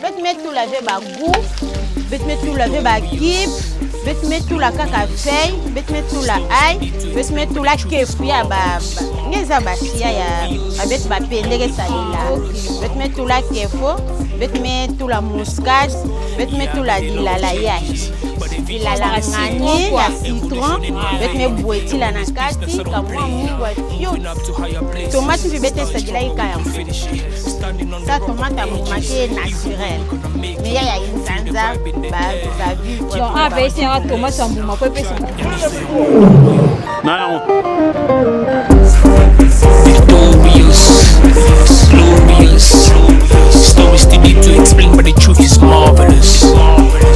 Beti metula ve bagout, beti metula ve bakip, beti metula kaka feuille, beti metula ail, beti metula kefu ya ba nge eza basia ya babeti bapendeke esalela. Beti metula kefu, beti metula muscade, beti metula lilala ya lilala ngani ya citron, beti mebwetila na kati kamwa mungwa fiut. Tomate mpe beti esalela ika yango. Sa tomate ya mbuma te naturel mais ya ya inzanza ba vivre. Donc ah ben c'est tomate ya mbuma po epesa. Na yango. Victorious, glorious. Stories too deep to explain, but the truth is marvelous.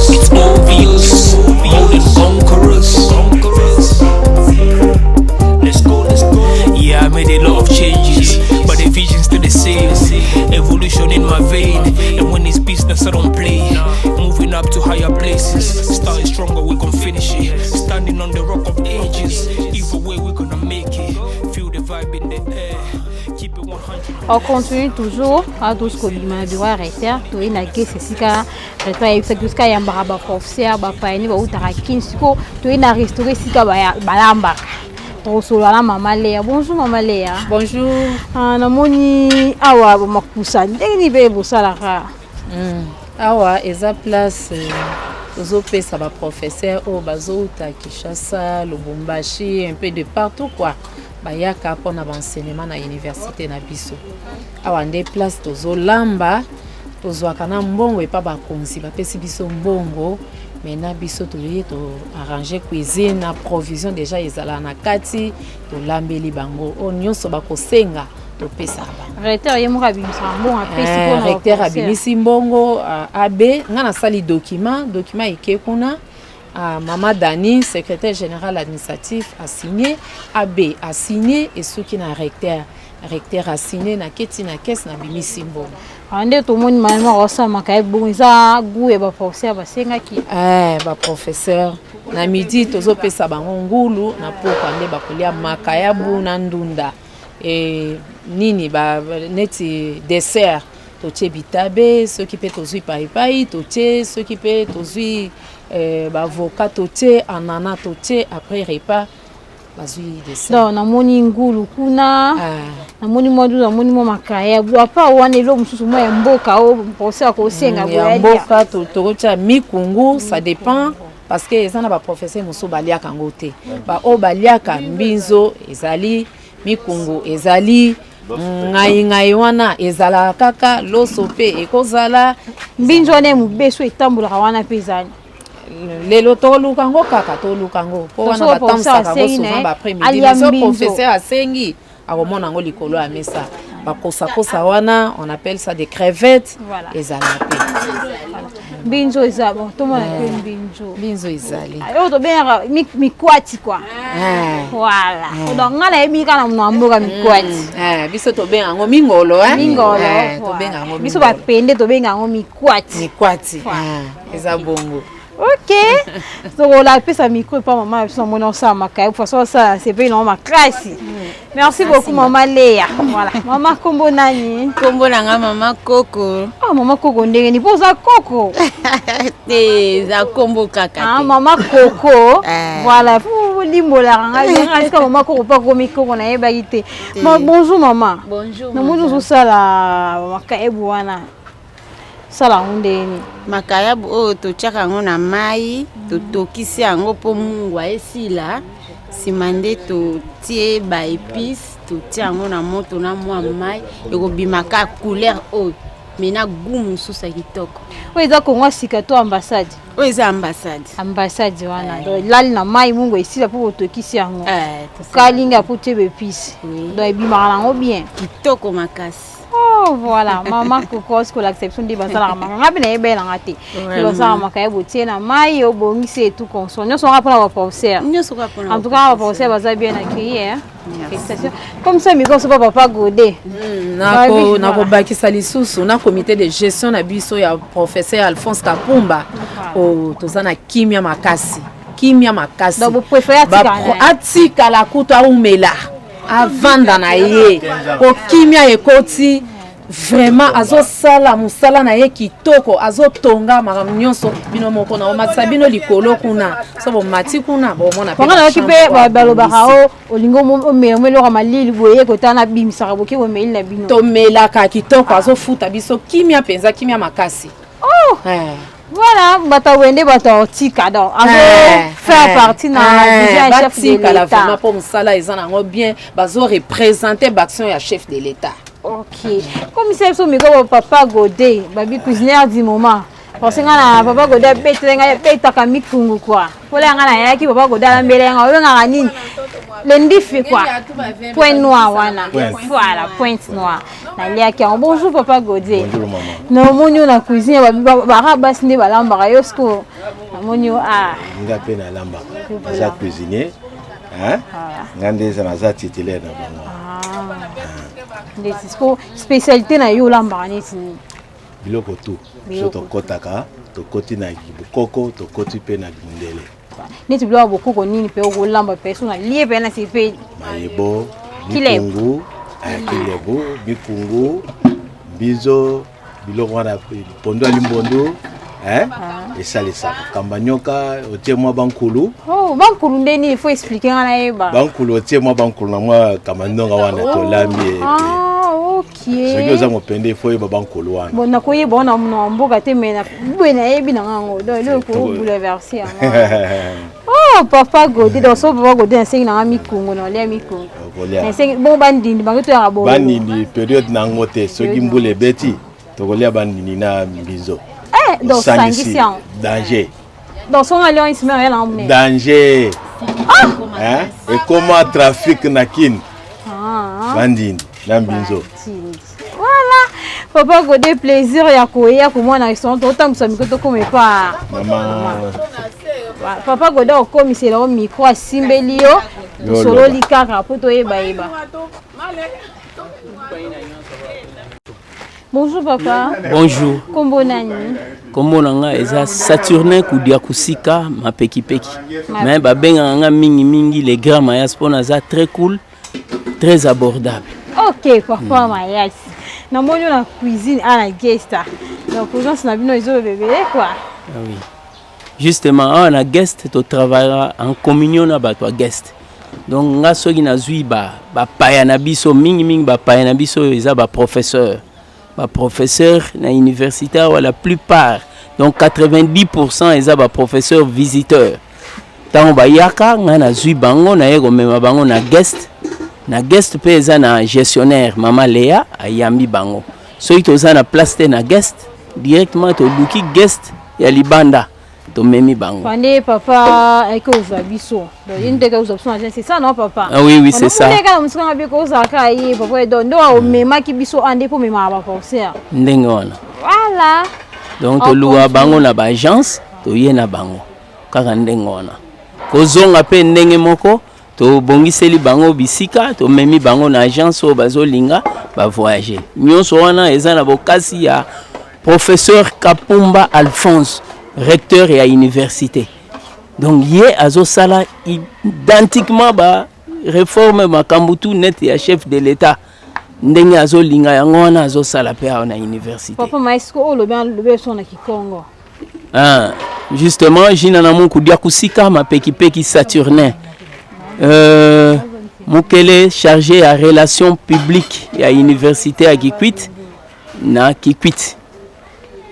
It's obvious, more than conquerors. Let's go, let's go. Yeah, I made a lot of changes, but the vision's still the same. Evolution in my vein, and when it's business, I don't play. Moving up to higher places, starting stronger, we gon' finish it. Standing on the rock of ages, either way, we gonna make it. Feel the vibe in the air, keep it 100. On continue toujours atosi kobima na bureau ya recteur toye na gese esika recteur ayebisaki biso ayambaka baprofesseur bapayani bautaka kini sikoyo toye na restaurant esika balambaka tokosolola na mama Lea. Bonjour mama Lea. Bonjour. Ah, namoni awa makusa ndenge nini mpe bosalaka? Awa eza place tozopesa baprofesseur oyo bazouta Kinshasa, Lubumbashi, un peu de partout quoi, bayaka mpona baenseignement na université na biso. Awa nde place tozolamba, tozwaka na mbongo epa bakonzi, bapesi biso mbongo. Maintenant biso toye to arranger cuisine na provision déjà ezala na kati, tolambeli bango oyo nyonso bakosenga, topesaka bango. Recteur ye moko abimisaka mbongo apesi mpona Recteur baprofesseur? Abimisi mbongo, abe nga nasali document eke kuna, mama Dani, secrétaire général administratif, asigné, abe asigné, esuki na recteur. Recteur asigné, naketi na caisse, nabimisi mbongo. Ah, nde tomoni mama moko aosalamaka ye bongo, eza goût ya baprofesseur basengaki. Baprofesseur na midi tozopesa bango ngulu, na pokwa nde bakolia makayabu na ndunda. E, nini ba, neti dessert totie bitabe, soki mpe tozwi paipai totie, soki mpe tozwi baavocat totie, anana totie. Après repas bazwi dessert. Donc namoni ngulu kuna, namoni mwa dudu, namoni mwa makayabu apa wana. Eloko mosusu mwa ya mboka oyo professeur akosenga? Ya mboka tokotia mikungu, ça dépend, parce que eza na baprofesseur mosusu baliaka yango te. Baoyo baliaka mbinzo ezali, mikungu ezali, ngai ngai wana ezalaka kaka, loso mpe ekozala. Mbinzo wana ya mobeso etambolaka wana mpe ezali. Lelo toluka yango kaka, toluka yango mpo wana batambusaka yango souvent baaprès-midi. Mais so professeur asengi, akomona yango likolo ya mesa. Bakosakosa wana, on appelle ça des crevettes. Ezala mpe. Mbinzo eza bon, tomona mpe mbinzo. Mbinzo ezali. Oyo tobengaka mikwati quoi. Voilà, donc nga nayebi kaka na monoko ya mboka mikwati. Biso tobenga yango mingolo. Mingolo. Tobenga yango. Biso bapende tobenga yango mikwati. Mikwati eza bongo. Ok, tokola apesa micro epa mama na biso. Namoni osala makayabu, façon osala sepeli nango makasi. Merci beaucoup, mama Leya. Voilà, mama, kombo nani? Kombo na nga mama Koko. Ah, mama Koko, ndenge ni mpo oza koko? Te, eza kombo kaka. Ah, mama Koko, voilà, limbolaka ngai nga sika mama Koko mpo akomi koko, nayebaki te. Bonjour mama. Bonjour. Namoni ozosala makayabu wana, sala yango ndenge nini? Makayabu oyo totiaka yango na mai, totokisi yango mpo mungwa esila. Nsima nde totie baépice, totie yango na moto na mwa mai, ekobimaka couleur oyo, mais na goût mosusu ya kitoko. Oyo eza Kongo ya sika to ambassade? Oyo eza ambassade. Ambassade wana, donc elali na mai, mungwa esila mpo botokisi yango, okalinga mpo tie baépice, donc ebimaka nango bien. Kitoko makasi. Oh, voilà, mama Koko kolakisa biso nde basalaka maka. Nga mpe nayebelanga te nde basalaka maka. Ye botie na mai, obongisi et tout consort nyonso wana mpona baprofesseur. Nyonso kaka mpona. En tout cas baprofesseur baza bien accueilli, félicitations. Comme ça micro so pa papa Godé. Nakobakisa lisusu na comité de gestion na biso ya professeur Alphonse Kapumba, toza na kimia makasi, kimia makasi. Donc bopréféré atikala kutu, aumela, avanda na ye po kimia ekoti. Vraiment azosala mosala na ye kitoko, azotonga makambo nyonso. Bino moko na omatisa bino likolo kuna, so bomati kuna bomona. Mpe nayoki mpe balobaka o olingi omela mo eloko malili boye, kotala na bimisaka boke bomeli na bino. Tomelaka kitoko, azofuta biso kimia mpenza, kimia makasi. Oh! Eh. Voilà, bato wende bato otika, donc azo faire partie na vision ya chef de l'État. Vraiment, mpo mosala eza nango bien, bazo représenter baaction ya chef de l'État. Ok, comme ça biso miko papa Godé babi cuisinière du moment, parce que nga na papa Godé abetela ngai, abetaka mikungu quoi. Mpola nga nayaki, papa Godé alambela nga, obengaka nini, le ndifi quoi, point noir wana. Voilà, pointe noire, naliaki yango. Bonjour papa Godé. Bonjour maman. Namoni yo na cuisine, baka basi nde balambaka, yo siko namoni yo ah. Nga mpe nalambaka, naza cuisinier, nga nde eza naza titulaire na bango. Ndeti siko spécialité na yo, olambaka neti nini? Biloko tu biso tokɔtaka, tokɔti na bokoko, tokɔti mpe na mondele. Neti biloko ya bokoko nini mpe okolamba mpe so nalie mpe na sepeli? Mayebo, mikungu, kilebu, mikungu, mbizo, biloko wana, pondo ya limbondo esalisaka kamba nyoka, otie mwa bankulu. Oh, bankulu nde nini? Faut expliquer nga nayeba. Bankulu, otie mwa bankulu na mwa kamba ndonga wana, tolambi. Ah, ok. Soki oza mopende, ifo oyeba bankulu wana. Bon, nakoyeba wana na mboka te, mais boye nayebi na ngango, donc eloko kobouleverse yango. Oh, papa Godé, donc so papa Godé, nasengi nanga mikungu, na olia mikungu. Nasengi bongo bandindi bango toyaka bongo. Bandindi période nango te, soki mbula ebeti tokolia bandindi na mbinzo. Eh, donc sangisi yango. Danger. Donc songa lion isime oyela ngo monene. Danger. Ah! Ekoma trafic na Kini. Ah. Bandindi na mbinzo. Voilà, papa Godé, plaisir ya koya komona restaurant. Totambwisa micro, tokoma epa mama. Papa Godé okomisela yo micro, asimbeli yo, tosololi kaka mpo toyebayeba. Bonjour papa. Bonjour. Kombo nani? Kombo na nga eza Saturnin Kudia Kusika Mapekipeki. Mais babengaka nga mingi mingi les grands Mayas mpo naza très cool, très abordable. Ok papa Mayas. Namoni yo na cuisine a na guest. Donc présence na bino ezoloba ebele quoi. Ah oui. Justement, awa na guest totravaillera en communion na bato ya guest. Donc nga soki nazwi bapaya na biso, mingimingi bapaya na biso oyo eza baprofesseur, baprofesseur na université awa, la plupart, donc 90 eza baprofesseur visiteur. Ntango bayaka, ngai nazwi bango, naye komema bango na guest. Na guest mpe eza na gestionnaire mama Lea, ayambi bango. Soki toza na place te na guest, directement toluki guest ya libanda, tomemi bango. Pande papa ayaki kozwa biso, donc ye ndeke kozwa biso na agence, c'est ça non papa? Ah, oui oui, c'est ça. Ndenge na mosika nga biko ozalaka ye papa, donc nde omemaki biso ande mpo omemaka baprofesseur. Ndenge wana. Voilà. Donc toluka bango na baagence, toye na bango kaka ndenge wana. Kozonga mpe ndenge moko, tobongiseli bango bisika, tomemi bango na agence oyo bazolinga bavoyage. Nyonso wana eza na bokasi ya professeur Kapumba Alphonse, recteur ya université. Donc ye azosala identiquement ba réforme, makambo tu net ya chef de l'État ndenge azolinga, yango wana azosala mpe awa na université. Papa Maestro, oyo olobi, alobi biso na kikongo. Ah, justement, jina na mungu dia kusika mapekipeki Saturnin, mokele chargé ya relation publique ya université ya Kikwit na Kikwit.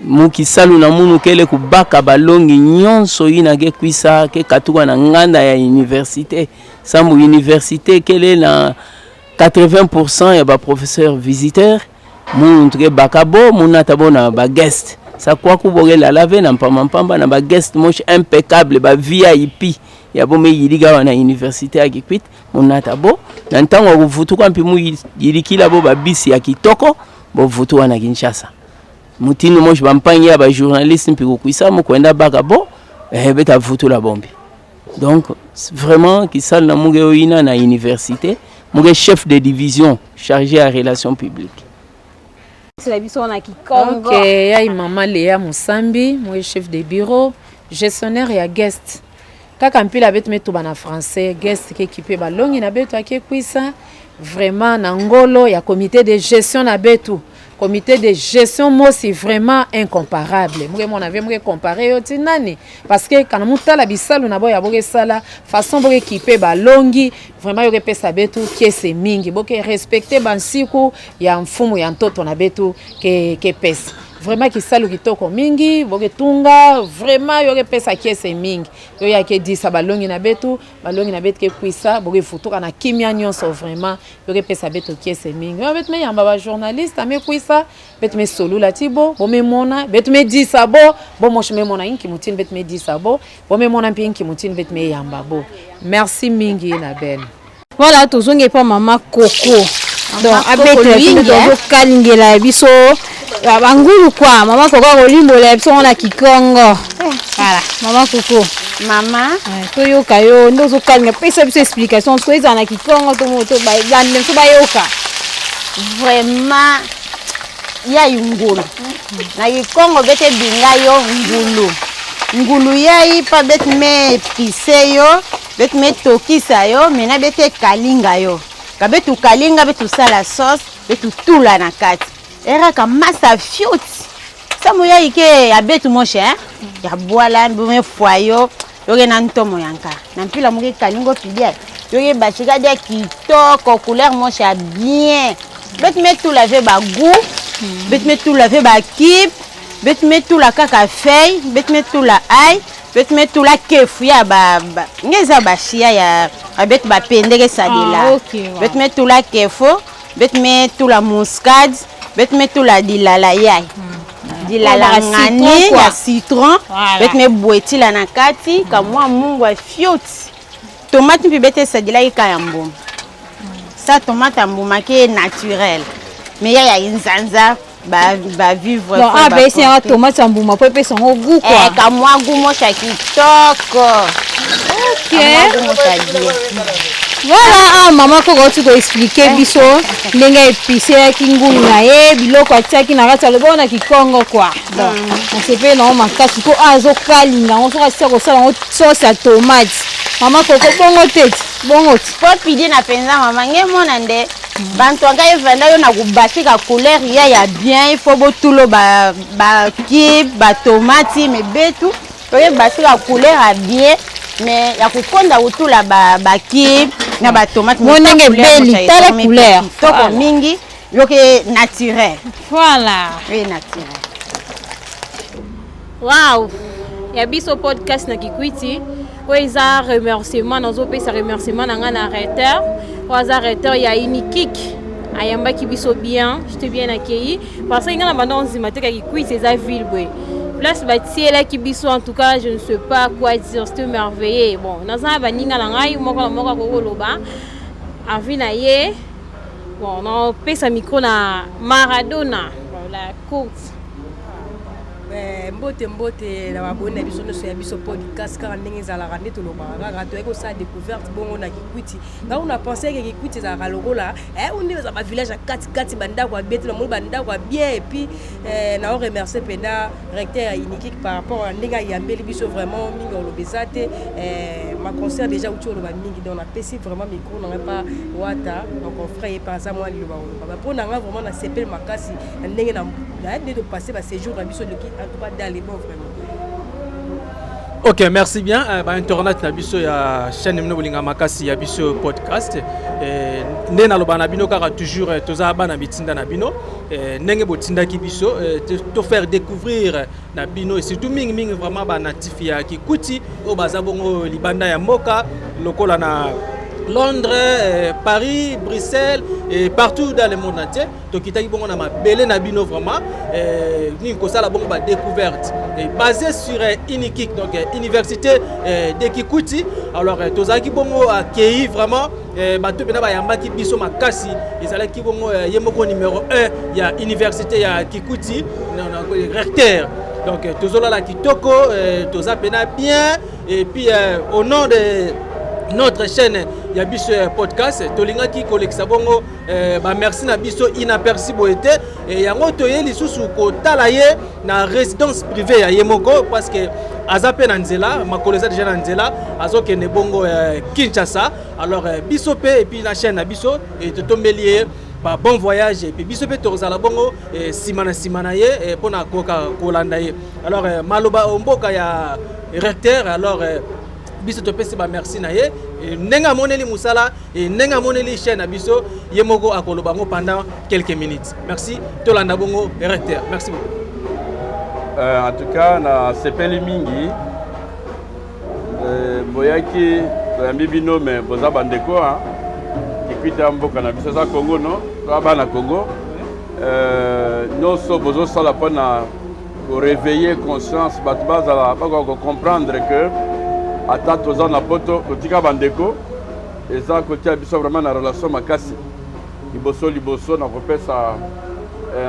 Mukisalu na munu kele kubaka balongi nyonso yina ke kwisa ke katuka na nganda ya université, sambu université kele na 80% ya baprofesseur visiteur. Munu tuke baka bo munata bo na baguest sakwaku bokelala ve na mpamba mpamba na baguest moshi impeccable, ba VIP ya bo meyilika awa na université ya Kikwit. Munata bo na ntango ya kovutuka mpi muyilikila bo babisi ya kitoko, bovutuka na Kinshasa mutinu moshi bampangi ya bajournaliste mpi kokwisa mukwenda baka bo beta vutula bombi. Donc vraiment kisala na muke oyina na université, muke chef de division chargé ya relation publique. Na biso na kikongo. Ok, yai mama Léa Mosambi, moi chef de bureau, gestionnaire ya guest. Kaka mpila betu metuba na français, guest ke kipe balongi na betu ake kwisa vraiment na ngolo ya comité de gestion na betu. Comité de gestion mosi vraiment incomparable. Muke mona ve muke comparer yo ti nani parce que kana mutala bisalu na boya boke sala façon boke kipe balongi vraiment yoke pesa betu kiese mingi boke respecter bansiku ya mfumu ya ntoto na betu ke ke pesa vraiment kisalu kitoko mingi boke tunga vraiment yoke pesa kiese mingi yo yake disa balongi na betu balongi na betu ke kwisa boke futuka na kimia nyonso vraiment Yoke pesa beto kiese mingi. Yo beto me yamba ba journaliste ame kwisa beto me solula ti bo bo me mona beto me disa bo bo moshi me mona inki mutini beto me disa bo bo me mona mpe inki mutini beto me yamba bo. Merci mingi na ben. Voilà, tozongi epa mama Coco. Donc abetela biso tozokalingela biso bangulu kwa mama Coco akolimbola biso ngo na kikongo. Voilà, mama Coco. Mama eh, toyoka yo nde ozokalinga pesa biso explication soki ezala na kikongo to bande biso bayoka. Vraiment ya ngulu na kikongo bete binga yo ngulu ngulu yai pa bete me epise yo bete me tokisa yo mena bete kalinga yo ka betu kalinga betu sala sauce betu tula na kati eraka masa fioti samu yai ke ya betu moshe hein? Ya bwala mbe fwa yo yoke na ntomo yanka na mpila moke kalingo pidia yoke bachika dia kitoko couleur moshe ya bien betu me tula ve ba goût betu me tula ve ba kip betu me tula kaka feuille betu me tula ail betu me tula kefu ya ba, ba nge eza bashia ya betu bapendeke sadela Ah, okay, wow. betu me tula kefu betu me tula muscade betu me tula dilala yai dilala Oyo ba ngani citron, quoi. ya citron Voilà. betu me bwetila na kati kamwa mungu ya fioti tomate mpe bete esadelaki ka ya mbuma sa tomate ya mbuma ke naturel mais ya ya nzanza ba ba vivre Donc faut ah ba ben c'est porter. tomate ya mbuma po epesa yango goût Eh, quoi. kamwa goût mosha kitoko Ok. kamwa goût mosha bien. Voilà, ah, mama koko auti koexplike biso ndenge episelaki ngulu na ye biloko atiaki na kati alobi na kikongo kwa donc nasepeli nango makasi ko azokalinga yango soki asila kosala yango sauce ya tomate mama koko bongo te ti bongo ti po pidi na mpenza mama nge mona nde bantu anga evanda yo na kobasika couleur ya ya bien il faut botulo ba ba cube ba tomati me betu oye basika couleur ya bien mais ya kokonda kotula ba ba cube na ba tomate Mo ndenge ebeli, tala couleur. kitoko Voilà. mingi yoke naturel voilà oui naturel Wow! Ya biso podcast na Kikwiti oyo eza remerciement nazopesa remerciement na ngai na recteur oyo aza recteur ya Unikik ayambaki biso bien j'étais bien accueilli parce que ngai na banda ondima te ka Kikwiti eza ville boye place batielaki biso en tout cas je ne sais pas quoi dire c'était merveilleux bon naza na baninga na ngai moko na moko akoki koloba avi na ye bon napesa micro na Maradona la courte. Eh, mbote mbote na baboni na biso nyonso ya biso podcast kaka ndenge ezalaka nde tolobaka kaka toyaki kosala découverte bongo na Kikwiti. Ngai na pense ke Kikwiti ezalaka lokola eh, nde eza bavillage ya katikati bandako ya bien te namoni bandako ya bien et puis eh, nao remercier mpenza recteur ya Unikik par rapport ya ndenge ayambeli biso vraiment mingi oloba eza te eh, ma concert déjà uti oloba mingi donc napesi vraiment micro na ngai pa wata mon confrère ye pa aza mwa liloba oloba mpo na ngai vraiment nasepeli makasi na ndenge na nde topasse baséjour na biso eleki en tout cas dans les bons vraiment. Ok, merci bien. Ba internet na biso ya chaîne mino bolinga makasi ya biso podcast. Eh, nde naloba na bino kaka toujours eh, toza bana bitinda na bino. Eh, ndenge botindaki biso eh, to faire découvrir na bino et surtout mingi mingi vraiment ba natif ya Kikwiti oyo baza bongo libanda ya mboka lokola na Londres, eh, Paris, Bruxelles et partout dans le monde entier. Tokitaki bongo na mabele na bino vraiment eh, nini kosala bongo ba découverte et basé sur eh, Unikik donc eh, université eh, de Kikwiti. Alors eh, tozalaki bongo accueilli vraiment eh, bato mpena bayambaki biso makasi ezalaki bongo eh, ye moko numéro 1 ya université ya Kikwiti na, recteur. Donc eh, tozolala kitoko eh, toza mpena bien et puis eh, au nom de notre chaîne ya biso ya podcast tolingaki kolekisa bongo eh, ba merci na biso inaperçu boye te eh, yango toye lisusu kotala ye na résidence privée ya ye moko parce que aza mpe na nzela makolo eza déjà na nzela azokende bongo eh, Kinshasa. Alors eh, biso mpe et puis na chaîne na biso eh, totombeli ye ba bon voyage et puis biso mpe tokozala bongo eh, nsima na nsima na ye eh, mpo na koka kolanda ye. Alors eh, maloba mboka ya recteur, alors eh, biso topesi ba merci na ye ndenge amoneli mosala, ndenge amoneli chaîne na biso, ye moko akoloba yango pendant quelques minutes. Merci, tolanda bongo recteur. Merci beaucoup. En tout cas, nasepeli mingi boyaki, toyambi bino, me boza bandeko. Kikwit ya mboka na biso, eza Congo, no toa bana Congo nyonso. Bozosala mpona koréveiller conscience, bato bazala bakoka kocomprendre que ata toza na Poto, totika bandeko, eza kotia biso vraiment na relation makasi. Liboso liboso, na kopesa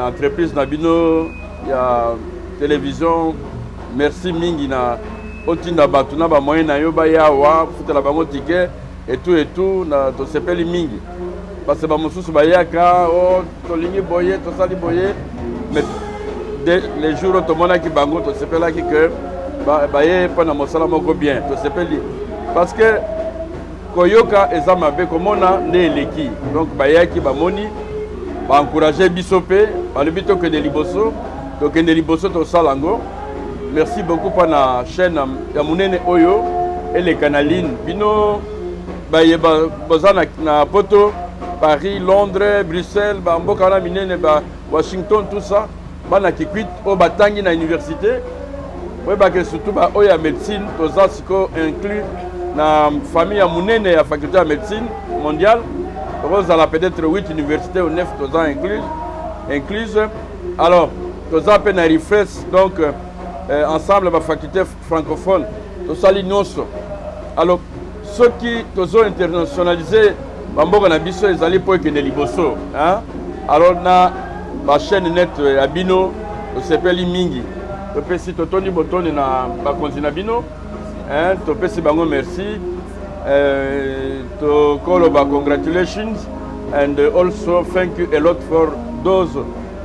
entreprise na bino ya télévision merci mingi na otinda bato na bamoyen na yo baya awa, futela bango ticket etu etu na tosepeli mingi, parce que bamosusu bayaka o tolingi boye, tosali boye, mais les jours oyo tomonaki bango, tosepelaki ke baye mpo na mosala moko bien. Tosepeli parce que koyoka eza mabe, komona nde eleki. Donc bayaki, bamoni, baencourage biso mpe balobi tokende liboso, tokende liboso, tosala yango. Merci beaucoup mpo na chaîne ya monene oyo eleka na ligne. Bino baye boza na Poto, Paris, Londres, Bruxelles, bamboka wana minene, ba Washington, tout ça, bana Kikwit oyo batangi na université, oyebake surtout baoyo ya médecine, toza sikoyo inclus na famille ya monene ya faculté ya médecine mondiale. Tokozala peut-être 8 université ou 9, toza incluse. Alors toza mpe na Refresh, donc ensemble bafaculté francophone, tosali nyonso. Alors soki tozo internationaliser bamboka na biso, ezali mpo ekende liboso, hein? Alors na bachaîne net ya bino, tosepeli mingi, topesi, totondi botondi na bakonzi na bino, hein? Topesi bango merci, tokoloba congratulations and also thank you a lot for those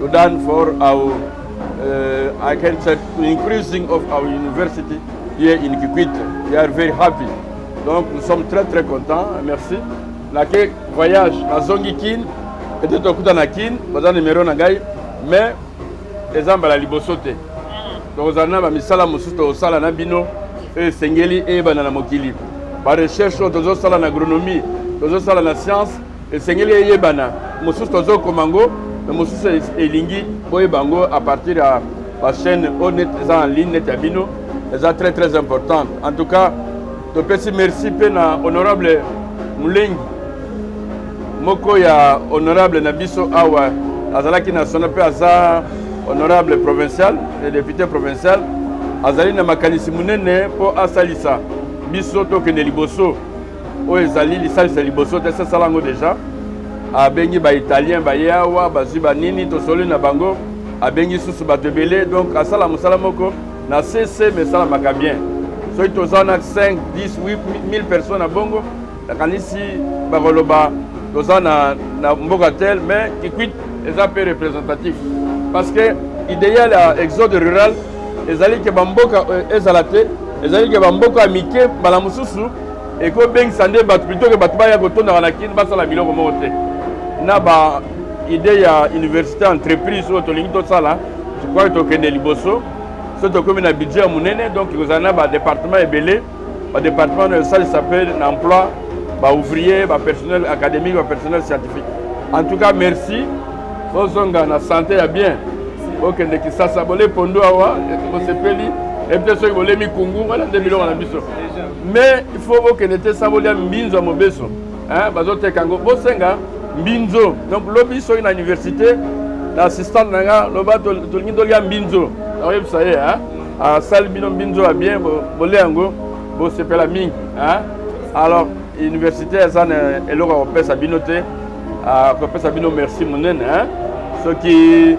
you done for our I can say increasing of our university here in Kikwit. We are very happy. Donc nous sommes très très contents. Merci. Nake voyage, nazongi Kin, peut-être okuta na Kin, baza numéro na ngai, mais eza mbala liboso te. Tokozala na bamisala mosusu tokosala na bino oyo esengeli eyebana na mokili. Barecherche oyo tozosala na agronomie, tozosala na science, esengeli eyebana. Mosusu tozokoma yango, mais mosusu elingi boyeba yango à partir ya bachaîne oyo net eza en ligne net ya bino, eza très très importante. En tout cas topesi merci mpe na honorable Mulengi, moko ya honorable na biso awa, azalaki national mpe aza honorable provincial, député provincial, azali na makanisi monene mpo asalisa biso tokende liboso. Oyo ezali lisalisa liboso te, sasala yango déjà. Abengi baitalien baye awa, bazwi banini, tosoli na bango, abengi susu bato ebele. Donc asala mosala moko na cc, mais esalamaka bien. Soki toza na 5, 10, 8 1000 personnes na bongo, nakanisi bakoloba toza na mboka tel, mais Kikwit eza mpe représentatif, parce que idéal ya exode rural ezali ke bamboka ezala te, ezali ke bamboka ya mike mbala mosusu ekobengisa nde bato plutôt ke bato baya kotondaka na Kini, basala biloko moko te. Na ba idée ya université entreprise oyo tolingi tosala, je crois que tokende liboso. So tokomi na budget ya monene, donc ekozala na badépartement ebele, badépartement oyo esalisa mpe na emploi baouvrier, bapersonnel académique, bapersonnel scientifique. En tout cas merci, bozonga na santé ya bien, bokende Kisasa, bole pondu awa, bosepeli epe soki bolemi kungu wana nde biloko na biso, mais il faut bokende te sa bolia mbinzo ya mobeso, bazoteka yango, bosenga mbinzo. Donc lobi soki na université, na assistante na nga, loba tolingi tolia mbinzo, nakoyebisa ye asali bino mbinzo ya bien, bolia yango, bosepela mingi. Alors université eza na eloko ya kopesa bino te, kopesa bino merci monene. Soki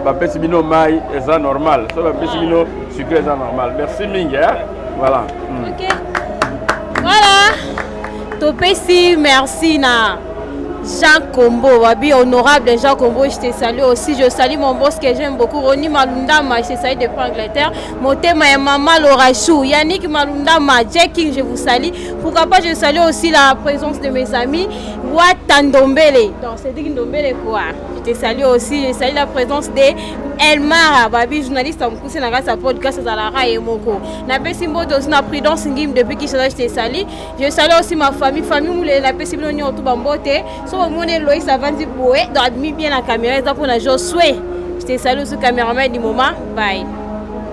bapesi bino mai, eza normal, soki bapesi bino sucré, eza normal. Merci mingi, voilà. Ok, voilà, topesi merci na Jean Kombo, Wabi, honorable Jean Kombo, je te salue aussi. Je salue mon boss que j'aime beaucoup, Roni Malundama, je te salue depuis Angleterre. Motema et Maman Lorachou, Yannick Malundama, Jack King, je vous salue. Pourquoi pas, je salue aussi la présence de mes amis. Wata Ndombele. Donc Cédric Ndombele quoi. Je te salue aussi, je salue la présence de Elmara, babi journaliste mokuse na kati ya podcast azalaka ye moko. Napesi mbote aussi na Prudence Ngim depuis Kinshasa, je te salue. Je salue aussi ma famille, famille Mulele, napesi bino nyonso bambote. So bomoni Loïs avandi boye, donc abimi bien na caméra eza mpona Josué. Je te salue aussi cameraman du moment. Bye.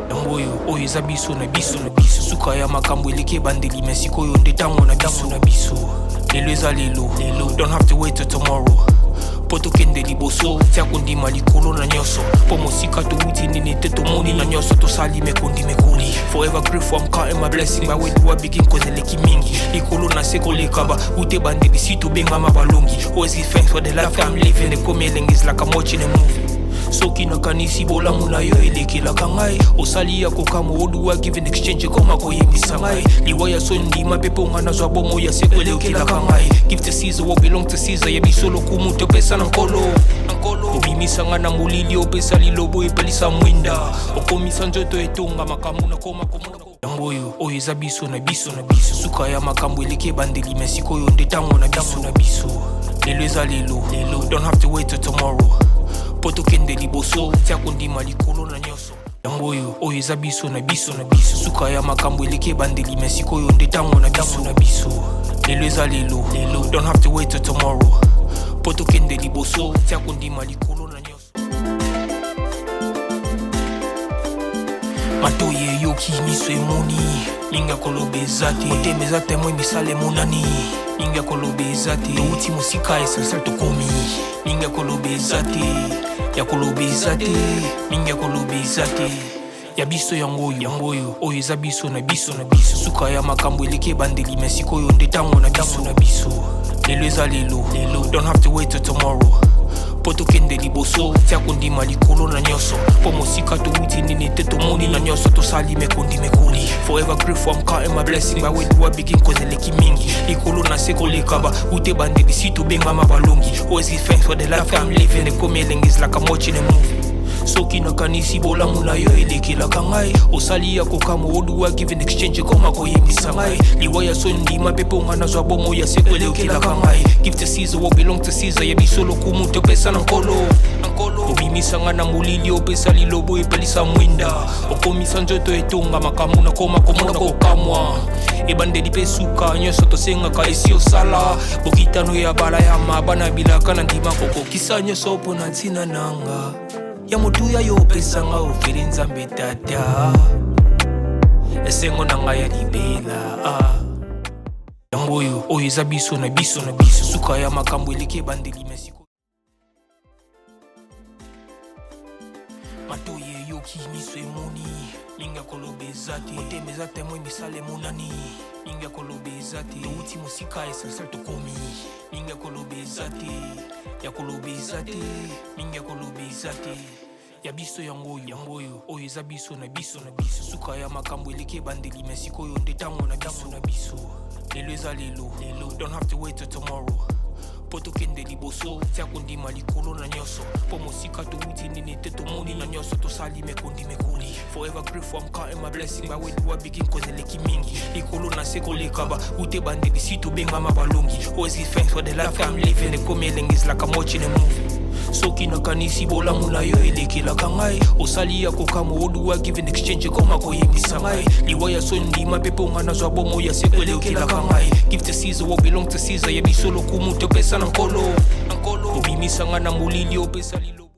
Yango oyo oyo eza biso na biso na biso suka ya makambo eleki ebandeli me sikoyo nde ntango na biso na biso lelo eza lelo lelo, don't have to wait till tomorrow mpo tokende liboso. Tia kondima likolo na nyonso mpo mosika towuti nini te tomoni na nyonso tosali mekondi mekoli. Forever grateful, I'm counting my blessing. By where do I begin? Cause eleki mingi likolo na se koleka ba ute ebandeli si tobengama balongi. Always give thanks for the life I'm living. Ekomi elengi, is like I'm watching a movie. Soki nakanisi bolamu na yo elekelaka ngai osali ya kokamwa oduwa give in exchange ekoma koyebisa ngai liwa ya so ndima mpe mpo nga nazwa bomo ya seko elekelaka ngai. Give to Caesar what belong to Caesar. Ya biso lokumu topesa na Nkolo. Obimisa nga na molili, opesa lilobo epelisa mwinda, okomisa nzoto etonga makambo nakoma komona. Yango oyo oyo eza biso na biso na biso suka ya makambo eleki ebandeli me sikoyo nde ntango na biso na biso lelo eza lelo lelo, don't have to wait till tomorrow mpo tokende liboso. Tia kondima likolo na nyonso. Yango oyo oyo eza biso na biso na biso suka ya makambo eleki ebandeli me sikoyo nde ntango na biso na biso lelo eza lelo lelo, don't have to wait till tomorrow mpo tokende liboso. Tia kondima likolo na nyonso. Matoi eyoki, miso emoni, mingi ya koloba eza te. Motema eza témoin, misala emonani, mingi ya koloba eza te. Touti mosika, essentiel tokomi, mingi ya koloba eza te, ya koloba eza te, mingi ya koloba eza te. Ya biso yango oyo yango oyo oyo eza biso na biso na biso suka ya makambo eleki ebandeli me sikoyo nde ntango na biso na biso lelo eza lelo lelo, don't have to wait till tomorrow mpo tokende liboso. Tia kondima likolo na nyonso mpo mosika towuti nini te tomoni na nyonso tosali mekondi mekoli. Forever grateful, I'm counting my blessing. By where do I begin? Cause eleki mingi likolo na se koleka ba ute ebandeli si tobengama balongi. Always give thanks for the life I'm living. Ekomi elengi, is like I'm watching a movie. Soki nakanisi bolamu na yo elekelaka ngai osali ya kokamwa oduwa give in exchange ekoma koyebisa ngai liwa ya so ndima mpe mpo nga nazwa bomo ya seko elekelaka ngai. Give to Caesar what belong to Caesar. Ya biso lokumu topesa na Nkolo. Obimisa nga na molili, opesa lilobo epelisa mwinda, okomisa nzoto etonga makambo nakoma komona kokamwa ebandeli mpe suka nyonso tosengaka esi osala bokitano ya bala ya mabana bilaka na ndima kokokisa nyonso mpo na ntina nanga ya motuya yo opesanga ofeli Nzambe Tata esengo na ngai ya libela. Yango oyo oyo eza biso na biso na biso suka ya makambo eleki ebandeli me siko matoi eyoki, miso emoni, mingi ya koloba eza te. Motema eza témoin, misala emonani, mingi ya koloba eza te. Touti mosika, essentiel tokomi, mingi ya koloba eza te, ya koloba eza te, mingi ya koloba eza te. Ya biso yango oyo yango oyo oyo eza biso na biso na biso suka ya makambo eleki ebandeli me sikoyo nde ntango na biso na biso lelo eza lelo lelo, don't have to wait till tomorrow mpo tokende liboso. Tia kondima likolo na nyonso mpo mosika towuti nini te tomoni na nyonso tosali mekondi mekoli. Forever grateful, I'm counting my blessing. By where do I begin? Cause eleki mingi likolo na se koleka ba ute ebandeli si tobengama balongi. Always give thanks for the life I'm living. Ekomi elengi, is like I'm watching a movie. Soki nakanisi bolamu na yo elekelaka ngai osali ya kokamwa oduwa give in exchange ekoma koyebisa ngai liwa ya so ndima mpe mpo nga nazwa bomo ya seko elekelaka ngai. Give to Caesar what belong to Caesar. Ya biso lokumu topesa na Nkolo. Obimisa nga na molili, opesa lilo.